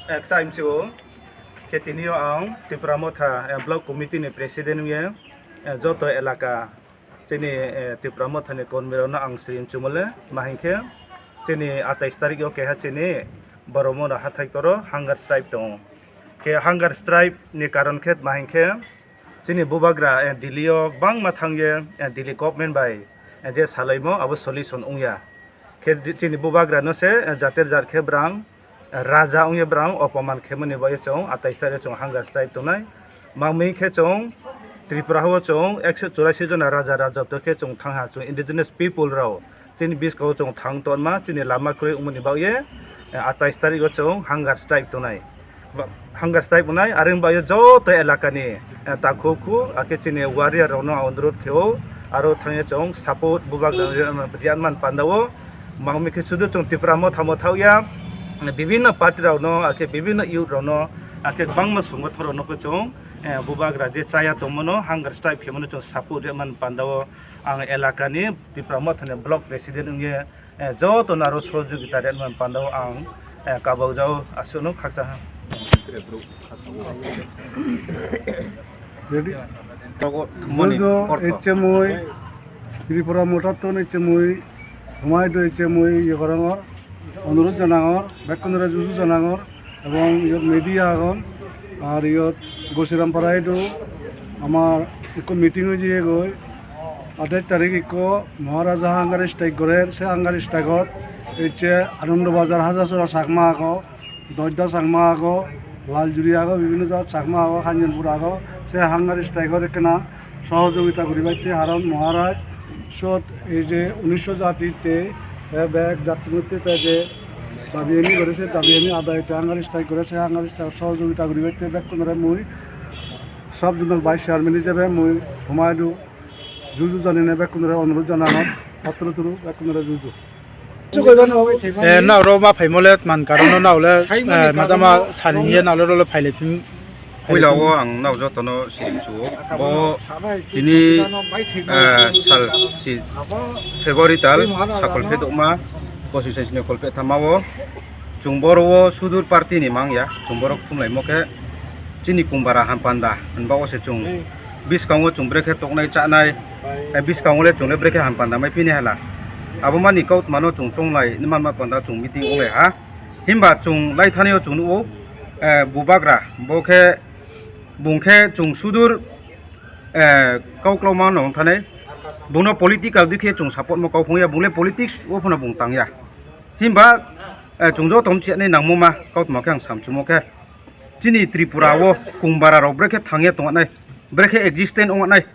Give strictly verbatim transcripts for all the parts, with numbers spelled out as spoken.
Eksa M C O khe tini o ang Tipra Motha, eh, Block Committee ni President wngya, eh, joto elaka chini, eh, Tipra Motha ni kormi rok no ang sri chumole ma hinkhe chini atais tarik o keha chini Boromona hathai toro hunger strike tongo. Khe hunger strike ni karon khe ma hinkhe chini bubagra, eh, Delhi o bangma thangye, eh, Delhi government bai, eh, je salaimo abo solution wngya. Khe di-, chini bubagra no se, eh, jater jat khe brang, eh, raja wngye brang opoman khe mani bai chwng atais tarik chwng hunger strike tongnai. Mangmi khe chwng Tripura o chwng ekso churasi jona raja raja to khe chwng thangha chwng indigenous people rao. Chini biskango chwng thang tonma, chini lama kwrwi wngmani bagwi, eh, atais tarik o chwng hunger strike tongnai. Ba-, hunger strike wngnai, are wngba o joto elaka ni, eh, takhuk khu, akhe chini warrior rok no ang onurodh khe o, aro thangya chwng support bubagra rw-, rwyan man panda o, mangmi khe sudu chwng Tipra Motha Motha ya, bibinno party rok no, akhe bibinno youth rok no, akhe bangma songgothon rok no khe chwng, eh, bubagra je chaya tongmano, hunger strike khe mano chwng support rwya man panda o, ang elaka ni Tipra Motha ni block president wngye, eh, joto naro sohojogita rwya man panda o ang, eh, kabau jao aswk no khaksa ha. Ready? Jojo, H M I, Tripura Motha Motha H M I, Humaydo H M I, Yogarangor, Onurudh Janangor, Bekkunore Juju Janangor, ebong iyot media agon, ar iyot Gosiram Parai do, amar ekko meeting oi jiyegoi, athais tarik ekko Maharaja hunger strike gorer, se hunger strike ot ecche Anando Bazar Hajasora Chakma ago, Doidda Chakma ago, Laljuri ago, bibinno jat Chakma ago, Kanjanpur ago, se hunger strike ot ekkena sohojogita guribatte, haron Maharaj sot ei je unisho jati te, eh, bek jati moddhe te je dabi ani gore, se dabi ani adai te hunger strike gore, se hunger strike sohojogita guribatte bekkunore mui sub zonal vice chairman hijebe mui Humaydo juju janine bekkunore onurodh janangor, patro turu bekkunore juju. Eh, nao ro ma phaimo le man karon no nao le, eh, majama sani ye nao le ro le phaile phim. Puila o ang nao jotono siring chuo. Bo tini, eh, sal si February tal sakol phedokma, bosi sai sini kol phethamao. Chwng boro o sudur party ni mang ya, chwng borok thumlaimo khe chini kungbara hampanda hinba o se chwng biskango chwng brekhe toknai chanai, eh, biskango le chwng le brekhe hampanda mai phini hala. Abo mani kautma no chwng chonglai ni manma panda chwng meeting onglai ha. Himba chwng laithani o chwng nugo, eh, bubagra bo khe bung khe chwng sudur, eh, kaukloma no thani bungno political dikhe chwng support mo kau phung ya, bung le politics o phano bung tang ya. Himba, eh, chwng joto mchiya ni nangmo ma kautma khe ang samchumo khe chini Tripura o kungbara rok brekhe thangya tongnai, brekhe existent wngnai,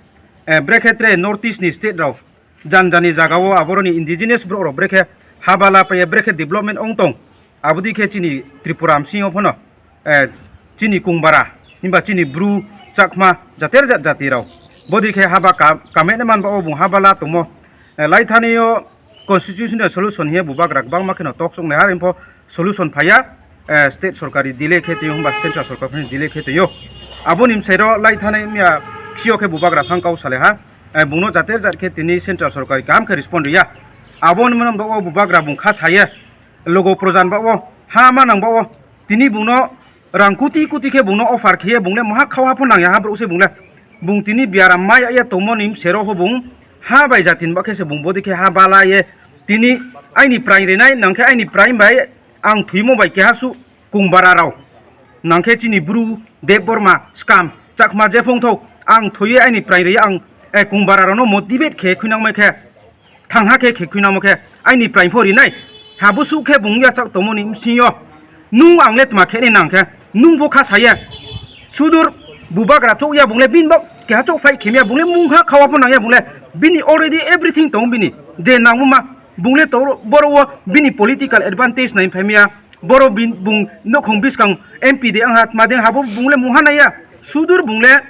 eh, brekhe tre North East ni state rok jan jani jaga o aboroni indigenous borok rok brekhe habala paiya brekhe development ong tong. Abodi khe chini Tripura msing o phano, eh, chini kungbara himba chini bru Chakma jater jat jati rok bodi khe haba ka-, kamene manba o bung habala tongmo, eh, laithani o constitutional solution hiya bubagra kwbangma kheno tok chuknai, har info solution phaiya, eh, state sorkari delay khe twiyo, hwnba central sorkar phano delay khe twiyo. Aboni bwsai ro lai thani miya kisiyo khe bubagra thang kau salai ha, eh, bungno jate jat khe tini central sorkari kaham khe respond riya. Aboni mwnang ba o bubagra bung kha saye, logo projan ba o, ha manang ba o, tini bungno rang kuti kuti khe bungno offer khiye, bungle moha khau ha phano nangya ha borok se bungle. Bung tini biaram mai ya tongmo ni sero ho bung ha bai jatin ba khe se bung bodi khe ha bala ye tini aini prai rinai nang khe aini prai bai ang thuimo bai keha su kungbara rao nang khe chini bru Debbarma skam Chakma jephung thok ang thuye aini prai ri ang, eh, kungbara rao no motivate khe khuinang mai khe. Thangha khe khe khuinamo khe aini prai pho rinai. Habusu khe bung yachak tongmoni bsingyo. Nung ang le tma khe ni nang khe nung bo kha saya. Sudur bubagra chok ya bung le bin bok keha chok phai khemya bung le mungha khawa pho nangya bung le bini already everything tong bini. Je nangma bung le to boro o bini political advantage nai phaimya. Boro bin bung nokhong biskang M P de ang ha tma de habo bung le mungha naiya. Sudur bung le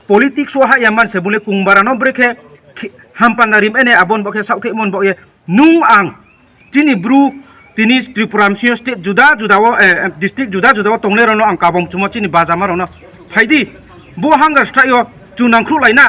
politics o haya manse bole kungbara no brekhe khe-, hampanda rim ene abon bokhe saothek mon bokhe nung ang chini bru tini Tripura msio state juda juda o, eh, district juda juda o tongle rano ang kabong chumo chini bajama rano phaidi bo hunger strike o chwng nangkhru laina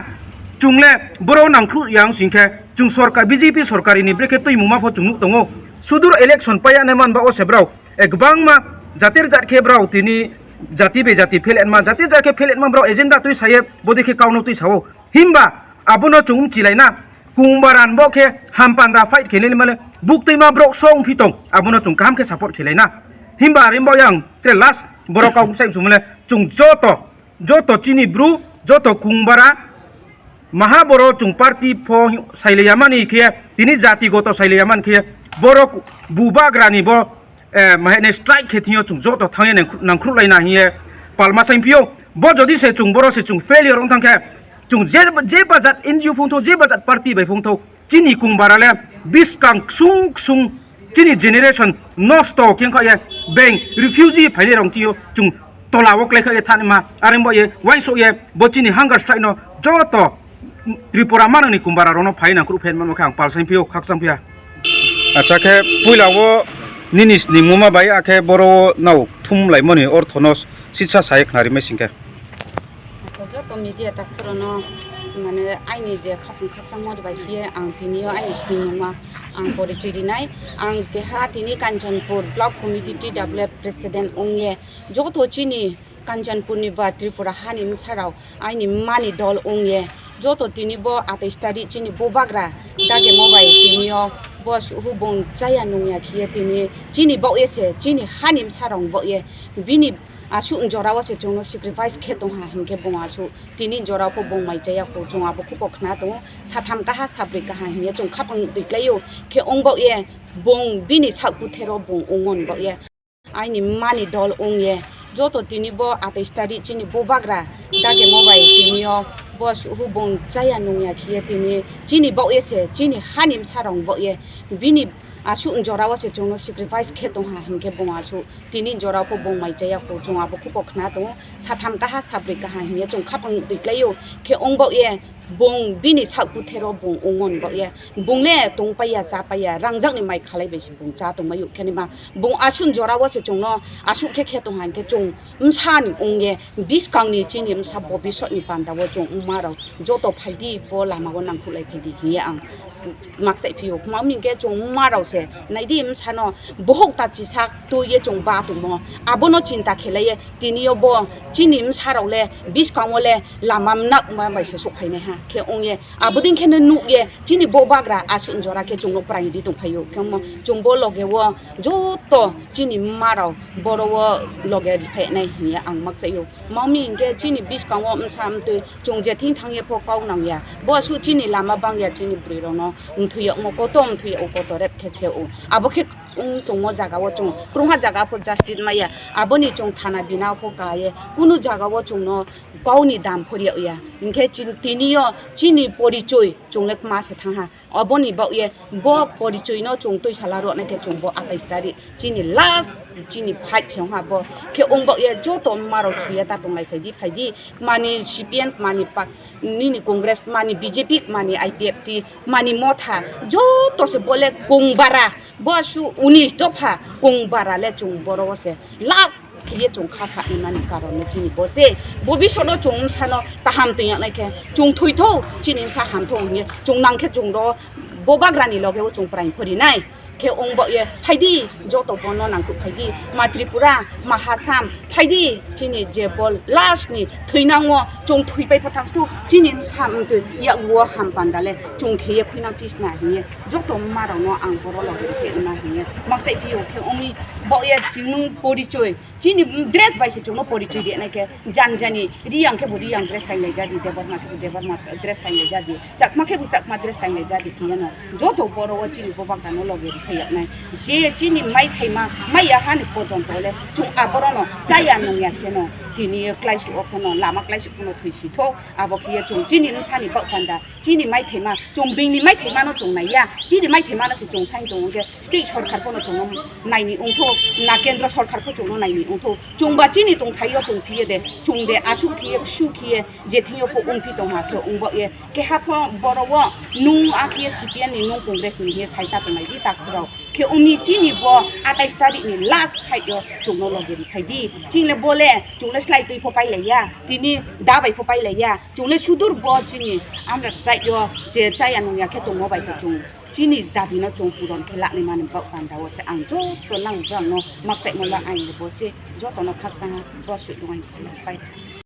chwngle boro nangkhru yang singkhe chwng sorkar B J P sorkari ni brekhe twi muma pho chwng nuk tongo sudur election paya ne man ba o se brao. Eh, kwbangma Jatir jat khe borok tini jati be jati pheletma, jatir jat khe pheletma borok agenda twi saye, bodi khe kauno twi sao. Himba abono chwng mchilaina, kungbaran bo khe hampanda fight khe nini male buktwima borok song phi tong, abono chwng kaham khe support khe laina. Himba rimbo yang tre last borok kau sai sumle chwng joto, joto chini bru, joto kungbara, maha boro chwng party pho sailaiyamani khe, tini jati goto sailaiyamani khe, borok bubagrani bo, eh, mahene strike khe thwngyo chwng joto thangya nang-, nangkhruklaina hiye palma saimphio. Bo jodi se chwng boro se chwng failure wng thangkhe, chwng je, je bajat N G O phungtho, je bajat party bai phungtho, chini kungbara le biskang ksung ksung chini generation nosto khe wngkha ye, beng refugee phainai rong chio chwng tola o klai kha ye thanima, areng bo ye uansuk ye bo chini hunger strike no joto Tripura manwngni kungbara rokno phai nangkhru phen mano khe ang palsang phio, khaksang phia. Acha khe puila o nini snimuma bai akhe boro nao thum laimani orthono sitsa sai khnari mai singkhe. Acha joto media takhurono mane aini je khapung khakchangma bai khiye ang tini o aini snimuma ang porichoi rinai. Ang keha tini Kanchanpur Block Committee T W F President ongye joto chini Kanchanpurni ba Tripura hani bwsarok aini mani dol wngye joto tini bo atais tarik chini bubagra dagemo bai tini o bo suhu bung chaya nungya khiye tini chini bok ye se chini hani bwsarok bok ye bini asuk jora o se chwngno sacrifice khe tongha hinkhe bung asuk tini jora o pho bung mai chaya kho chwng abo khupo khna tongo satham kaha sabri kaha hinya chwng khapang twi klai o khe wng bok ye bung bini sak puthero bung wngmon bok ye. Aini mani dol wngye joto tini bo atais tarik chini bubagra dagemo bai tini o bo suhu bung chaya nungya khiye tini chini bok ye se chini hani bwsarok bok ye bini asuk jora o se chwngno sacrifice khe tongha hinkhe bung asuk tini jora o pho bung mai chaya kho chwng abo khupo khna tongo satham kaha sabri kaha hinya chwng khapang twi klai o khe wng bok ye bung bini sak puthero bung wngmon bok ye. Bung le tong paiya, cha paiya, rangjakni mai khalai bai se bung cha tong mai khe ni ma. Bung asuk jora o se chwngno asuk khe khe tong hai khe chwng bwsa ni wng ye, bwskang ni chini bwsa bobisot ni panda o chwng wngma rok joto phai di bo lama o nangkuk lai phai di hiye ang makchai phio. Kwma wng khe chwng wngma rok se nai di bwsa no bohok ta chisak twi ye chwng ba tongmo. Abono chinta khe lai ye tini o bo chini bwsa rok le bwskang o le lama mnak ma bai se sok phai nai ha khe wng ye. Abodin khe no nuk ye chini bubagra asuk jora khe chwngno prai di tong phaio. Khe mo chwng bo loge o joto chini mma rok boro o loge riphainai hinya ang makchaio. Mami hinkhe chini bwskango bwsa mtwi chwng je thing thang ye pho kok nang ya. Bo asuk chini lama bang ya chini bwrwi rokno mthwi ya omo koto mthwi ya o koto rep khe khe o. Abo khe wng tongmo jaga o chwng kwrwngha jaga pho justice maya. Aboni chwng thana bina pho ka ye. Kunu jaga o chwngno kok ni dam pho rw ya. Hinkhe chin-, tini o chini porichoi chwng le kwma se thang ha. Oboni bok ye bo porichoi no chwng twi sala rw nai khe chwng bo atais tarik chini last chini fight se wng ha bo. Khe wng bok ye joto mma rok thuya ta tong lai phai di phai di. Mani C P M mani pa-, nini Congress mani B J P mani I P F T mani motha joto se bo le kung bara. Bo asuk unis dopha kung bara le chwng boro o se last khiye chwng kha sa ni mani karon no chini bo se bobisot no chwng bwsa no kaham twi ya nai khe chwng thwi tho chini bwsa ham tho hiye chwng nang khe chwng ro bo bagra ni loge o chwng prai phori nai khe wng bo ye phai di joto bo no nangkuk phai di ma Tripura ma Assam phai di chini je bo last ni thwinang o chwng thwi pai pha thang stu chini bwsa mtwi yak bo ham panda le chwng khiye khwina pisna hiye. Joto mma rok no ang boro loge rw khe wngna hiye. Makchai phiyok khe wngwi bo ye chwng porichoi. Chini dress bai se chwngno porichoi rw nai khe jani jani Riyang khe bo Riyang dress kainai jadi, Debbarma khe bo Debbarma dress kainai jadi, Chakma khe bo Chakma dress kainai jadi khe yano. Joto boro o chini bobak dano loge rw khe yaknai. Je chini mai thaima mai ya hani pojonto le chwng aboro no chaya nung ya khe no tini klai su o phano lama klai su phano thwi si tho. Abo khe ye chwng chini bwsani bak panda. Chini maithaima, chwng bini maithaimano chwng naiya, chini maithaimano se chwng sai tongo khe, state sorkar phano chwngno naini wngtho, na kendro sorkar pho chwngno naini wngtho. Chwngba chini tongthaio tongphiye de, chwng de asuk khiye, ksu khiye, je thingyo pho wngphi tongha khe wngbo ye. Keha pho boro o nung a khiye C P M ni, nung Congress ni hiye sai ta tongnai di takhurok. Khe wngni chini bo atais tarik ni last fight o chwngno loge rw phai di. Chini le bo le, chwng le slai twi pho pailaiya, tini da bai pho pailaiya. Chwng le sudur bo chini amra slai o je chaya nung ya khe tongmo bai se chwng Chini dabi no chwng puron khe lakni mani bok panda o se ang joto nang bwrang no makchai mo la ang bo se joto no khakchang ha bo se dong ang khe pai.